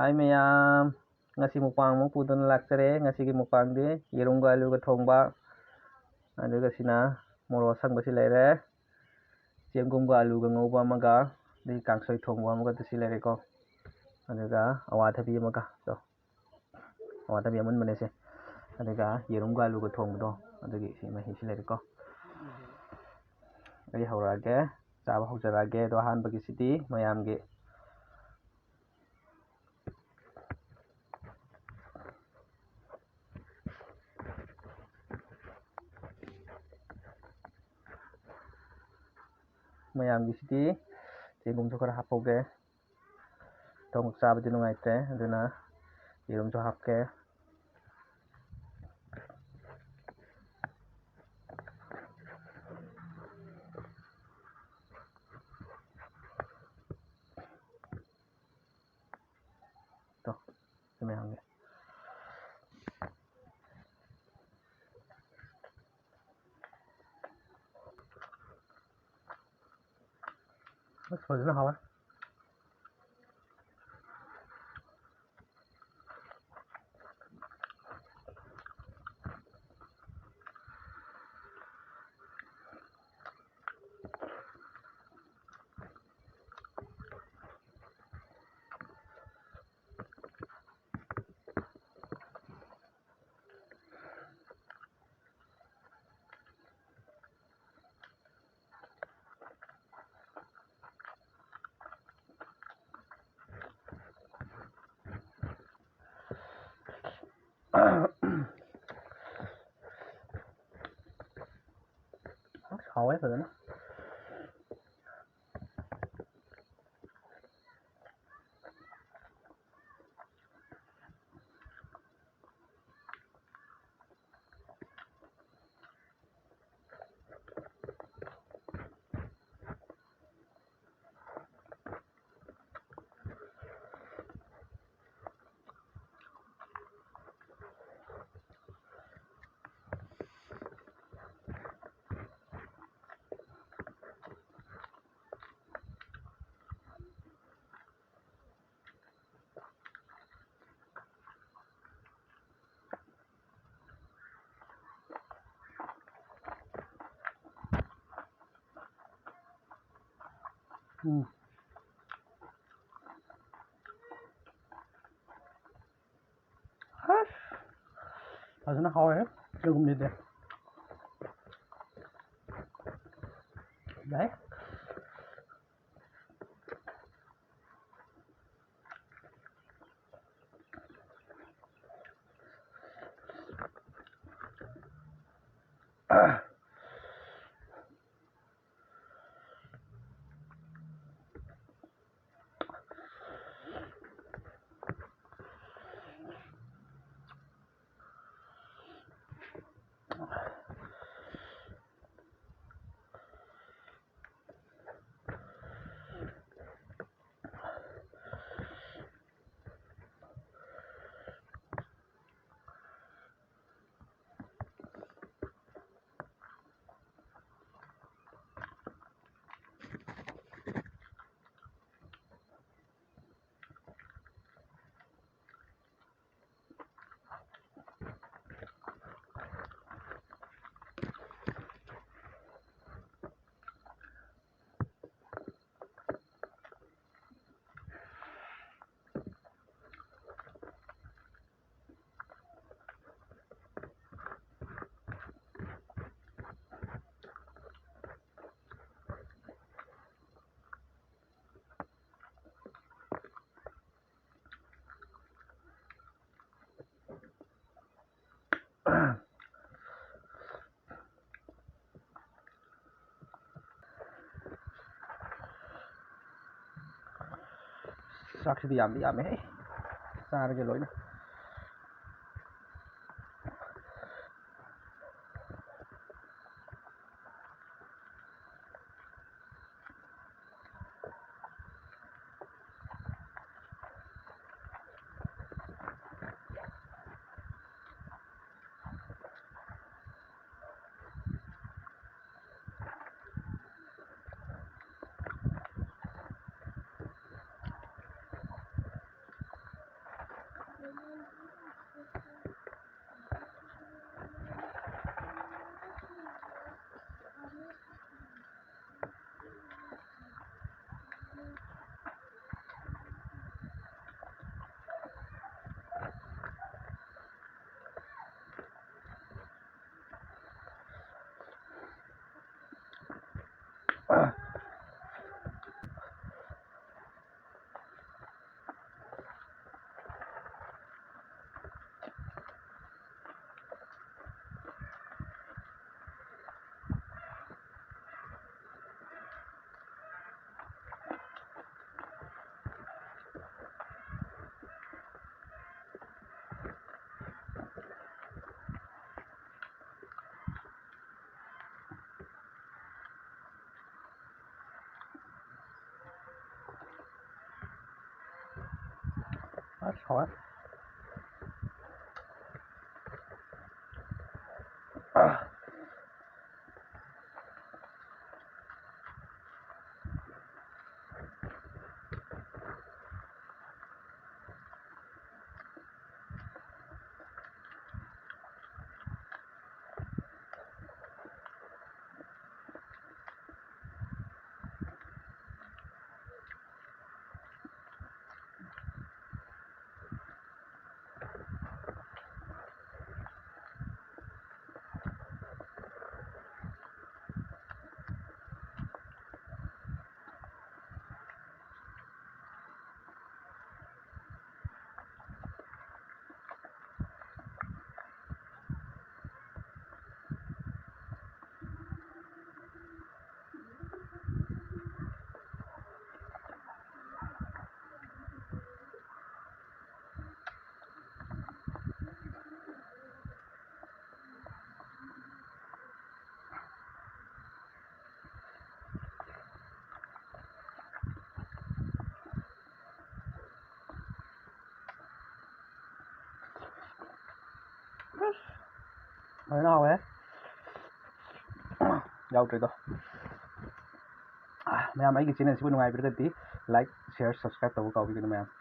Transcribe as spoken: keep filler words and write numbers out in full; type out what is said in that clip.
ꯍꯥꯏ ꯃꯌꯥꯝ, ꯉꯁꯤ ꯃꯨꯛꯕꯥꯡ ꯑꯃꯨꯛ ꯄꯨꯗꯨꯅ ꯂꯥꯛꯆꯔꯦ꯫ ꯉꯁꯤꯒꯤ ꯃꯨꯛꯕꯥꯡꯗꯤ ꯌꯦꯔꯨꯝꯒ ꯑꯂꯨꯒ ꯊꯣꯡꯕ, ꯑꯗꯨꯒ ꯁꯤꯅ ꯃꯣꯔꯣꯛ ꯑꯁꯪꯕꯁꯤ ꯂꯩꯔꯦ, ꯆꯦꯡꯒꯨꯝꯒ ꯑꯂꯨꯒ ꯉꯧꯕ ꯑꯃꯒ, ꯑꯗꯒꯤ ꯀꯥꯡꯁꯣꯏ ꯊꯣꯡꯕ ꯑꯃꯒ ꯁꯤ ꯂꯩꯔꯦꯀꯣ, ꯑꯗꯨꯒ ꯑꯋꯥꯊꯕꯤ ꯑꯃꯒ ꯀꯣ, ꯑꯋꯥꯊꯕꯤ ꯑꯃꯨꯟꯕꯅꯦ ꯁꯦ, ꯑꯗꯨꯒ ꯌꯦꯔꯨꯝꯒ ꯑꯂꯨꯒ ꯊꯣꯡꯕꯗꯣ, ꯑꯗꯨꯒꯤ ꯁꯤ ꯃꯍꯤꯁꯤ ꯂꯩꯔꯦꯀꯣ꯫ ꯑꯩ ꯍꯧꯔꯛꯑꯒꯦ, ꯆꯥꯕ ꯍꯧꯖꯔꯛꯑꯒꯦ꯫ ꯑꯗꯣ ꯑꯍꯥꯟꯕꯒꯤꯁꯤꯗꯤ ꯃꯌꯥꯝꯒꯤ ꯃꯌꯥꯝꯒꯤꯁꯤꯗꯤ ꯆꯦꯡꯒꯨꯝꯁꯨ ꯈꯔ ꯍꯥꯞꯍꯧꯒꯦ꯫ ꯊꯣꯡ ꯆꯥꯕꯗꯤ ꯅꯨꯡꯉꯥꯏꯇ꯭ꯔꯦ, ꯑꯗꯨꯅ ꯌꯦꯔꯨꯝꯁꯨ ꯍꯥꯞꯀꯦ꯫ ꯇꯣ, ꯁꯤ ꯃꯌꯥꯝꯒꯤ꯫ ꯑꯁ, ꯐꯖꯅ ꯍꯥꯎꯋꯦ꯫ ꯍꯥꯎꯋꯦ ꯐꯖꯅ꯫ ꯎꯝ꯫ ꯑꯁ, ꯐꯖꯅ ꯍꯥꯎꯔꯦ ꯆꯦꯡꯒꯨꯝꯁꯤꯗꯤ꯫ ꯌꯥꯏ꯫ ꯆꯥꯛꯁꯤꯗꯤ ꯌꯥꯝꯗꯤ ꯌꯥꯝꯃꯦꯍꯦ꯫ ꯆꯥꯔꯒꯦ ꯂꯣꯏꯅ꯫ ꯍꯥꯎꯋꯦ꯫ ꯐꯖꯅ ꯍꯥꯎꯋꯦ꯫ ꯌꯥꯎꯗ꯭ꯔꯦꯗꯣ꯫ ꯑꯥ, ꯃꯌꯥꯝ, ꯑꯩꯒꯤ channel ꯁꯤꯕꯨ ꯅꯨꯡꯉꯥꯏꯕꯤꯔꯒꯗꯤ like, share, subscribe ꯇꯧꯕ ꯀꯥꯎꯕꯤꯒꯅꯨ ꯃꯌꯥꯝ꯫